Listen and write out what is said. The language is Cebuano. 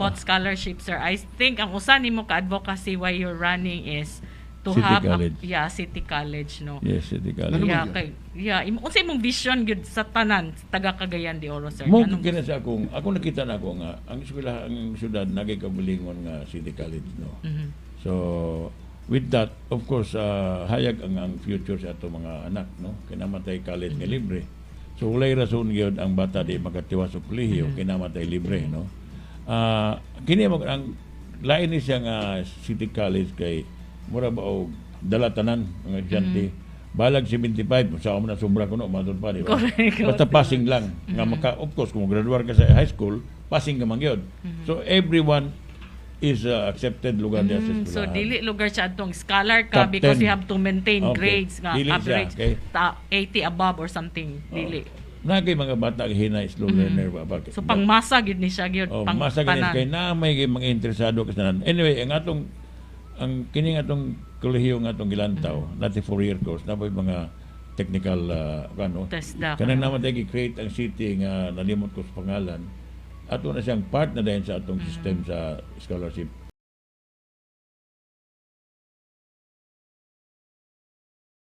about scholarship, sir, I think ang usa nimo ka advocacy why you're running is to City have College. A, yeah, City College, no? Yes, City College. Ano Yeah, man yun? Kay yeah, unsa imong vision gyud sa tanan sa taga Cagayan de Oro, sir? Mo Anong kina sa akong ako nakita na ako nga ang eskwela, ang syudad nagay kaugalingon nga City College, no. So with that, of course, hayag ang future sa ato mga anak, no, kay naa man tay college nga libre. So walay rason gyud ang bata di makatiwas og kolehiyo kay naa man tay libre, no. Kini mo ang lain ni siya nga City College kay mura ba og dala tanan mga estudyante. Balag 75, sa mo na sobra kuno matud pa, di ba? Correct. Basta passing lang nga maka, of course, kung graduar ka sa high school, passing ka man gyud. So everyone is accepted lugar diya sa So eskwelahan. Dili lugar siya atong scholar ka Top because 10. you have to maintain grades nga Dili siya, average 80 above or something. Dili. Naa kay mga bata hina, slow learner ba? So pangmasa gyud ni siya gyud, Oh, pang masa gani tanan. Kay na may mga interesado ka sa tanan. Anyway, ang atong ang kining atong kolehiyo nga atong gilantaw, mm 4-year course, na mga technical ano. TESDA. Kanang naman tayo gi-create ang city nga nalimot ko sa pangalan. Ato na siyang part na dayon sa atong system sa scholarship.